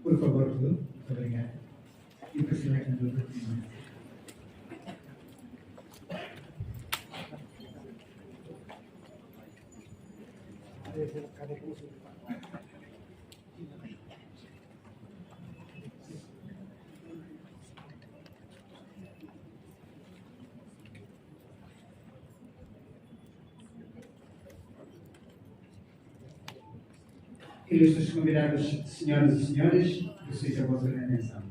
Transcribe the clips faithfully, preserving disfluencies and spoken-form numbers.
Por favor, tudo. Muito obrigado. E para se levar tudo. Ilustres convidados, senhoras e senhores, preciso a vossa atenção.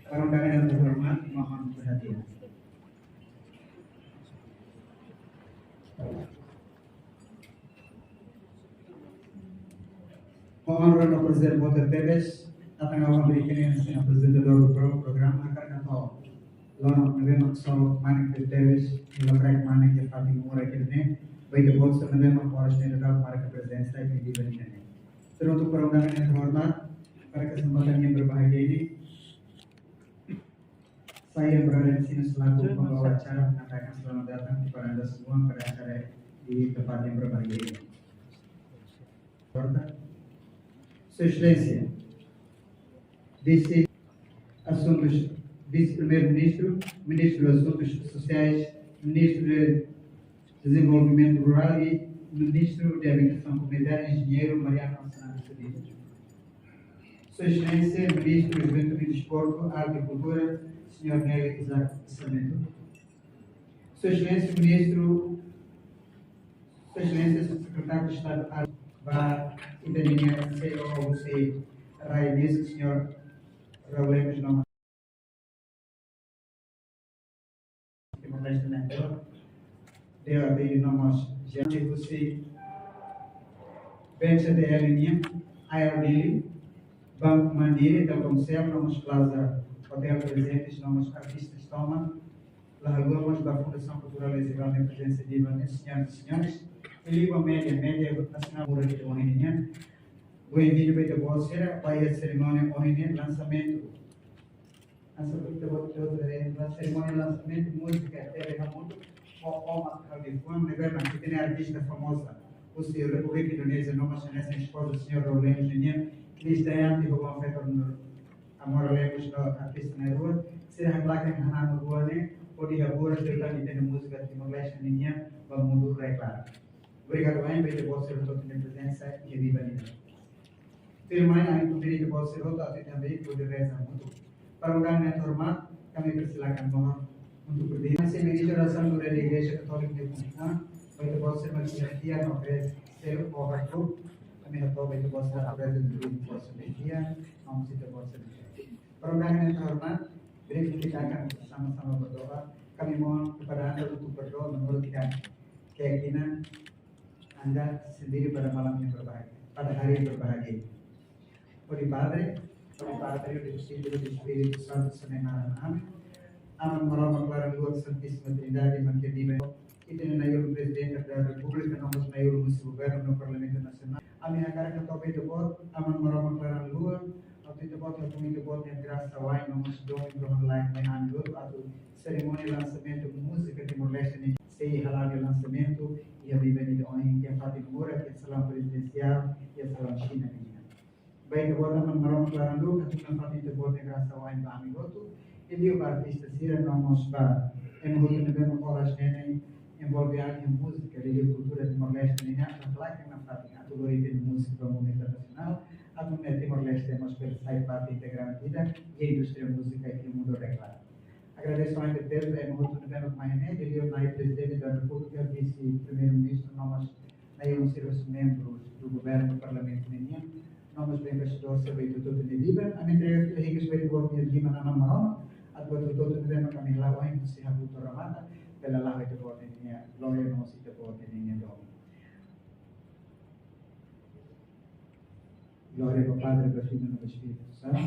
Para um caminho de formato, uma forma de Ho onra no prazer boot tebes, atu ha'u abri kedas hanesan aprezentadór do pro-, programa, hakarak atu loron ne'ebé mak solo manik tebes, i lokraik manik iha fatin moura ida-ne'e, ba ita-boot sira ne'ebé mak oras ne'e daudaun marka prezensa iha live ne'e. Teruntuk para undangan yang terhormat, pada kesempatan yang berbahagia ini, saya yang berada di sini selaku pembawa acara mengatakan selamat datang kepada Anda semua pada acara di tempat yang berbahagia ini. Sua Exelénsia, Vise Assuntos, Vise-Primeiro-Ministro, Ministro de Assuntos Sociais, Ministro de Desenvolvimento Rural e Ministro de Habitação Comunitária, Engenheiro Mariano Assunado Sebino. Sua Exelénsia, Ministro da Juventude e Desporto, Arte e Cultura, Senhor Nelly Isaac Sarmento. Sua Exelénsia, Ministro, Sua Exelénsia, Secretário de Estado, Arte, ba ita-nia C E O, C E O, Rai Misk, Senhor Raul Lemos Noma. Timor-Leste ne'e, de orde no mós, já husi B C D L nian, I R D, Banco Mandiri, Telkomsel, no mós Plaza Hotel Presentes, no mós artistas tomak, la haluha mós ba Fundação Cultural Ezebral nia prezensa di'ak ne'e, senhoras e senhores, i liuliu ba média, média nasionál, moura ida-ne'e nian, ha'u konvida ba ita-boot sira, ba iha serimónia ohin ne'e, lansamentu. Asa ita-boot sira, eh, ba serimónia lansamentu múzika Terra Hamutuk, ho Oma Kaldifuan, ne'ebé mak ita-nia artista famoza husi Repúblika Indonézia, no mós hanesan espoza Senhor Raul Lemos nian, que está em antigo bom feto Amora Lemos no artista na'in-rua, sira haklaken hanan rua ne'e, hodi haburas liután ita-nia múzika Timor-Leste nian ba mundu rai-klaran. Obrigadu barak ba ita-boot sira hotu nia prezensa iha live ne'e. Tuirmai, ami konvida ita-boot sira hotu atu ita bele hodi reza hamutuk. Para undangan yang terhormat, kami persilakan mohon untuk berdiri. Hanesan Ministru Relasaun Luhur Igreja Katólika nia komisaun, ba ita-boot sira mak iha fiar no krezes seluk, kami hato'o ba ita-boot sira atu reza dulu, ita-boot sira nia fiar, no mós ita-boot sira nia fiar. Para undangan yang terhormat, berikut kita akan sama-sama berdoa. Kami mohon kepada Anda untuk berdoa menurut kita keyakinan Anda sendiri pada malam yang berbahagia, pada hari yang berbahagia. Hodi Padre, hodi Padre, hodi Filho, hodi Espíritu Santu, sira-nia naran. Amen. Aman Maromak laran-luak, Santíssima Trindade, mak iha live, ita-nia na'in-ulun Prezidente da Repúblika, no mós na'in-ulun husi Governu no Parlamentu Nasionál. Ami hakarak hato'o ba ita-boot, Aman Maromak laran-luak, atu ita-boot hatún ita-boot nia grasa wa'in no mós domin rohan-laek mai ami hotu atu serimónia lansamentu múzika Timor-Leste nian sei hala'o nia lansamentu iha live ida ohin, iha fatin moura, iha salaun prezidensiál, iha salaun Xina nian. Ba ita-boot Aman Maromak laran-luak, hatún nafatin ita-boot nia grasa wa'in ba ami hotu, i liuliu ba artista sira no mós ba ema hotu ne'ebé mak oras ne'e envolve iha múzika, liuliu kultura Timor-Leste nian, atu haklaken nafatin, atu lori ita-nia múzika ba mundu internasionál, atu nune'e Timor-Leste mós bele sai parte integrante ida iha indústria múzika iha mundu rai-klaran. Agradeço ainda desde ema hotu ne'ebé mak mai ne'e, liuliu Nai Prezidente da Repúblika, Vise-Primeiru-Ministru, no mós na'in-ulun sira husi membru do Governu, Parlamentu nian, no mós ba embaixadór sira ba ita hotu-hotu nia liman, ami entrega fila hikas ba ita-boot nia liman Aman Maromak, atu ba ita hotu-hotu ne'ebé mak ami hala'o ohin husi hamutuk remata, bele la'o ba ita-boot nia glória no mós ita-boot nia domin. Glória ba Padre, ba Filho no ba Espíritu Santu.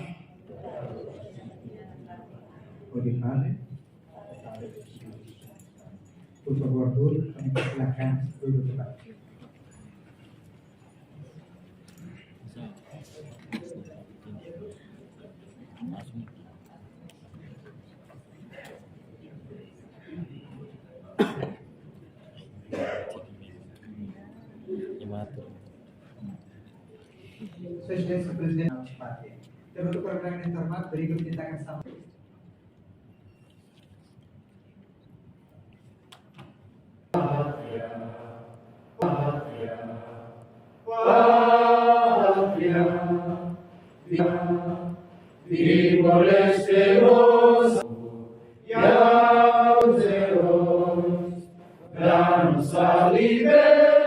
Hodi Padre. Por favor, tudu, kami persilakan tudu ke bawah. Sua Exelénsia Prezidente, parte. Untuk program yang terhormat, berikut kita akan sambut. Pátria, viva, viva, viva, da-nos a libertação.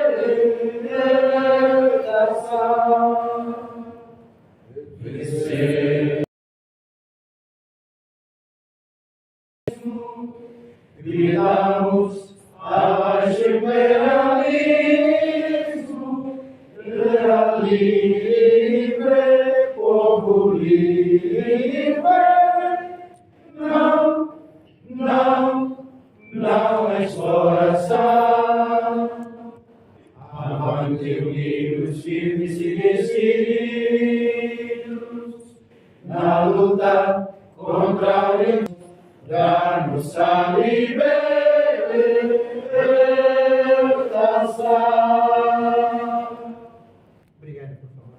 Gritamos abaixo o imperialismo, terra livre, povo livre. Não, não, não à exploração. Avante unidos, firmes e decididos, na luta contra o, da-nos a libertação. Obrigado, por favor.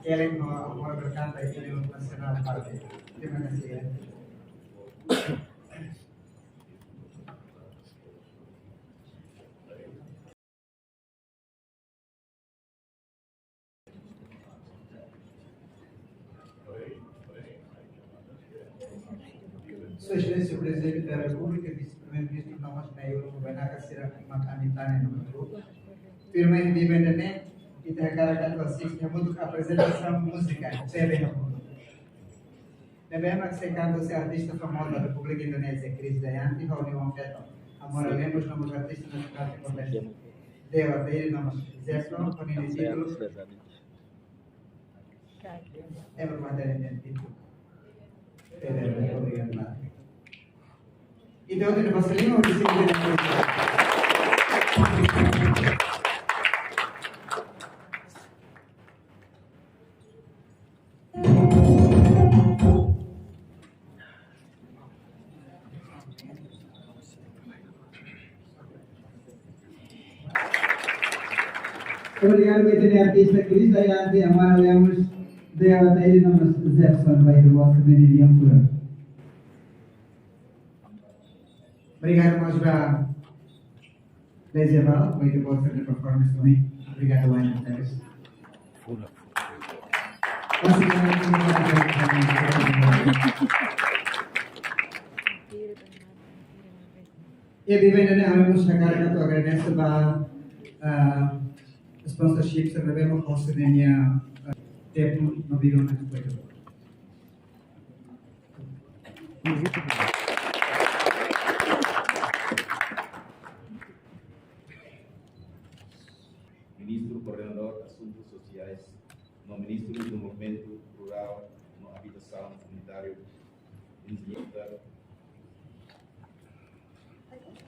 Keren no amor berkata ini nasional partai. Terima kasih ya. Sua Exelénsia Prezidente da Repúblika, Vise-Primeiru-Ministru, no mós Nai Uluk Bainaka sira, mak ami-nia tane no grupu. Firme di benda ne, ita hakarak atu asiste hamutuk aprezentasaun múzika, T V hamutuk. Ne'ebé mak sei kanta husi artista famozu Repúblika Indonézia, Krisdayanti, ho nia oan feto, Amora Lemos, no mós artista nasionál Timor-Leste, Deo Ataíde, no mós Zeflon, ho nia títulu, Evermore Identity. Obrigadu. Entaun, tenke pasa lima di sini. Obrigadu ba ita-nia artista Krisdayanti, Amora Lemos, Deo Ataíde, no mós Zeflon, ba ita-boot sira-nia lian furak. Obrigadu mós ba Lei Jeval, ba ita-boot sira-nia performance também. Obrigadu, Wayne Teres. Obrigadu. E bem, né, ami mós hakarak atu agradese ba, ah, sponsorship, sira ne'ebé mós host ninia, ah, tempu no vino na escola. Ministru Koordenadór Asuntus Sosiais, no Ministru Dezenvolvimentu Rurál no Abitasaun Komunitáriu, Enjeñeiru.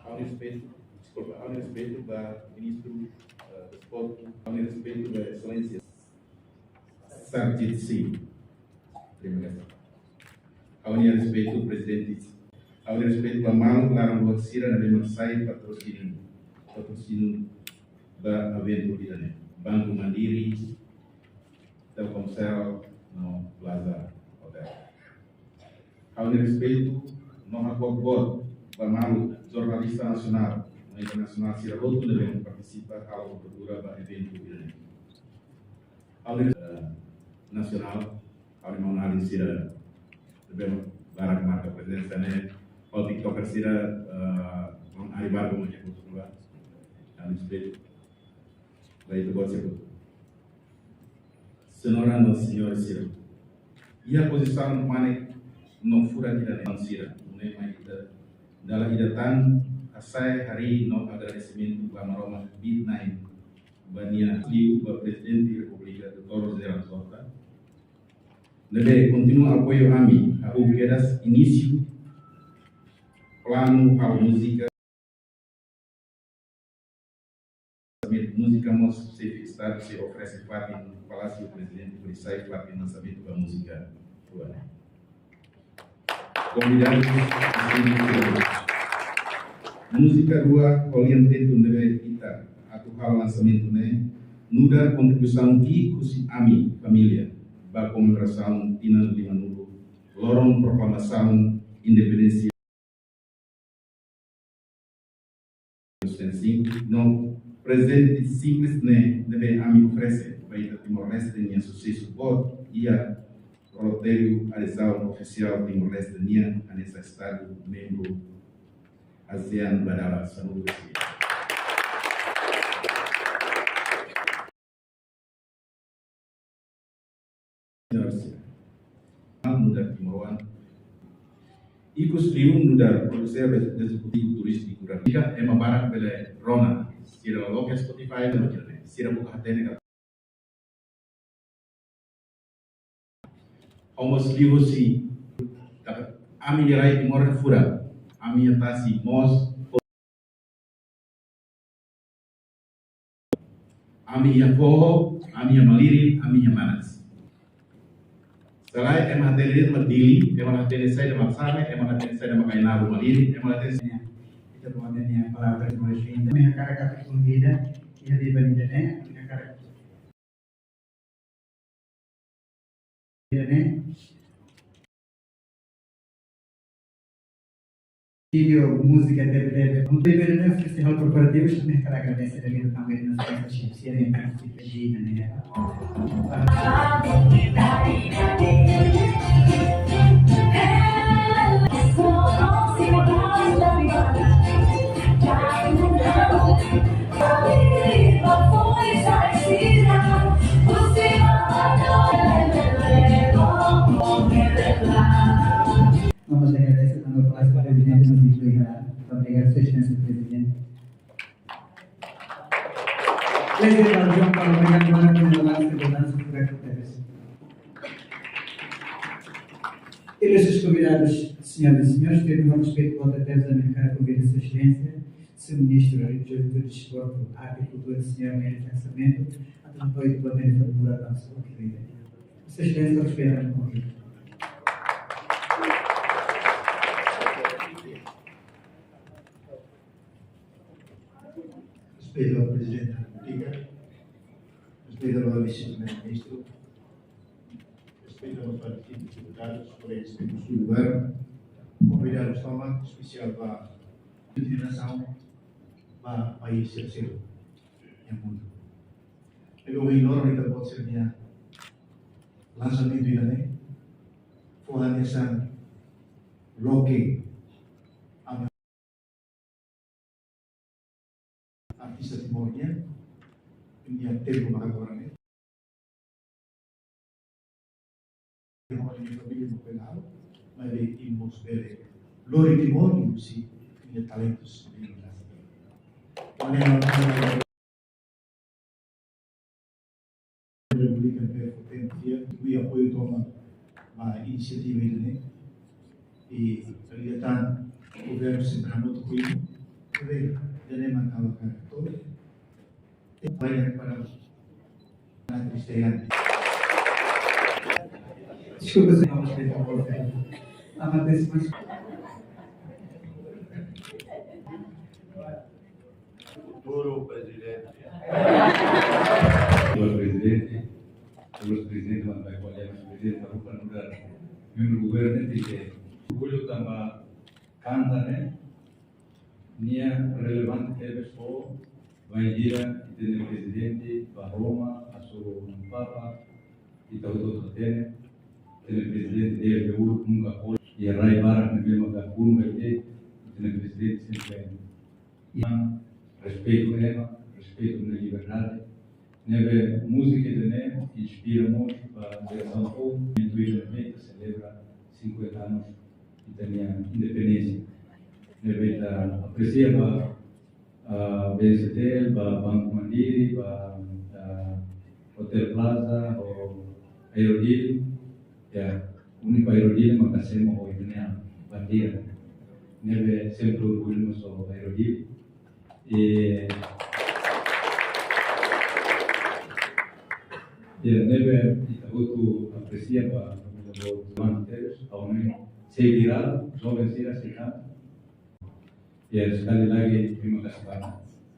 Ha'u-nia respeitu, deskulpa, ha'u-nia respeitu ba Ministru, eh, Desportu, ha'u-nia respeitu ba Exelénsia Sarjit Singh. Terima kasih. Ha'u-nia respeitu Prezidente. Ha'u-nia respeitu ba maluk laran-luak sira ne'ebé mak sai patrosíniu, patrosíniu ba eventu ida-ne'e. Banco Mandiri, Telkomsel, no Plaza Hotel. Ha'u-nia respeitu no hakbesik boot ba maluk jornalista nasionál no internasionál sira hotu ne'ebé partisipa halo kobertura ba eventu ida-ne'e. Ha'u-nia, eh, nasionál, ha'u-nia maun-alin sira ne'ebé barak marka prezensa ne'e, ha'u TikToker sira, eh, maun Ari Bargo mós iha hotu ne'ebá. Ha'u-nia respeitu. Baik, ita-boot sira. Señora no señór sira. Iha pozisaun mane no furak ida-ne'e sira. Nune'e mai ita dala ida tan hasa'e harii no agradesimentu ba Maromak Big Nine ba nia liu ba Prezidente Repúblika Doutór José Ramos Horta. Ne'ebé kontinua apoiu ami, hahú kedas inísiu planu halo múzika. Múzika mós xefe Estadu sei oferese fatin Palásiu Prezidente, hodi sai fatin lançamento da música do ano. Convidados, distinguidos. Múzika rua ho lian Tetun ne'ebé ita atu halo lansamentu ne'e nu'udar kontribuisaun ki'ik husi ami família ba komemorasaun tinan limanulu loron proklamasaun independénsia. No prezente simples ne'e ne'ebé ami oferese ba ita Timor-Leste nia susesu boot iha roteiru adezaun ofisiál Timor-Leste nian hanesan Estadu membru ASEAN ba dala sanulu-resin-sia. Nu'udar timoroan. Ikus liu nu'udar produtor ezekutivu turístiku dan ika ema barak bele rona, sira loke Spotify no jere, sira buka hatene ka. Ho mós liuhusi, ami rai Timor furak, ami iha tasi mós. Ami iha foho, ami iha malirin, ami iha manas. Selae ema hatene de'it mak Dili, ema hatene saida mak Same, ema hatene saida mak Ainaro malirin, ema hatene saida. Ita pode nia palavra de boas-vindas. Ami hakarak atu konvida, iha biban ida-ne'e, ami hakarak. Vídeo, múzika, tebe, tebe. Muito bem, né? Festival preparativo, também para agradecer a vida também nas festas, se é bem participativo, né? Vamos agradecer também ao Palácio do Presidente, nos incluirá. Obrigado, Sua Excelência Presidente. Presidente da Região Parlamentar, Parlamentar, Parlamentar, Parlamentar, Parlamentar. Ilustres convidados, senhoras e senhores, tenho o respeito pela terceira da minha cara convida Sua Excelência, Senhor Ministro da Juventude, Desporto, Arte e Cultura, Senhor Ministro do Orçamento, a tanto e do Governo Federal da sua querida. Sua Excelência, respeita o convite. Respeito ao Presidente da República, respeito ao Vice-Primeiro-Ministro, respeito aos partidos deputados, colegas do Governo, convidar o Estado especial para a internação, para o país terceiro e o mundo. Eu vou ignorar, então, pode ser minha lançamento ainda, né? Foi a mensagem, loke, artista timoroan, nia tempu maka agora, né? Nia família no penal, mas ele imos bele lori Timor, e se nia talentus, nia República Peru tem dia, e apoio toma a inisiativa ainda, né? E ali está o governo sempre na mão do Rio, também, já nem marcava cara todo. Vai para a tristeza. Desculpa, senhor, mas tem que voltar. Ah, mas esse mais. Futuro presidente. Futuro presidente, futuro presidente, mas vai olhar mais presidente, para o candidato. Membru governu ne'e tenke orgullu tanba kanta ne'e nia relevante tebes fó bainhira ita-nia prezidente ba Roma, hasoru Papa, ita hotu hatene, ita-nia prezidente desde ulu nunka kol, iha rai barak ne'ebé maka kunu ete, ita-nia prezidente sempre iha respeitu ema, respeitu nia liberdade. Ne'ebé múzika ida-ne'e inspira mós ba jerasaun foun, intuitu ne'ebé ita selebra cinquenta anos ita-nia independénsia. Ne'ebé ita apresia ba, ah, B C T L, ba Banco Mandiri, ba, ah, Hotel Plaza, ho Aerodil, ya, úniku Aerodil maka semo ho ita-nia bandeira. Ne'ebé sempre orgullu mós ho Aerodil. E, ya, ne'ebé ita hotu apresia ba, ba, ba, ba, ba, sei viral, joven sira, sira. Ya, sekali lagi terima kasih banyak.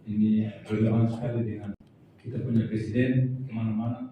Ini relevan sekali dengan kita punya presiden, kemana-mana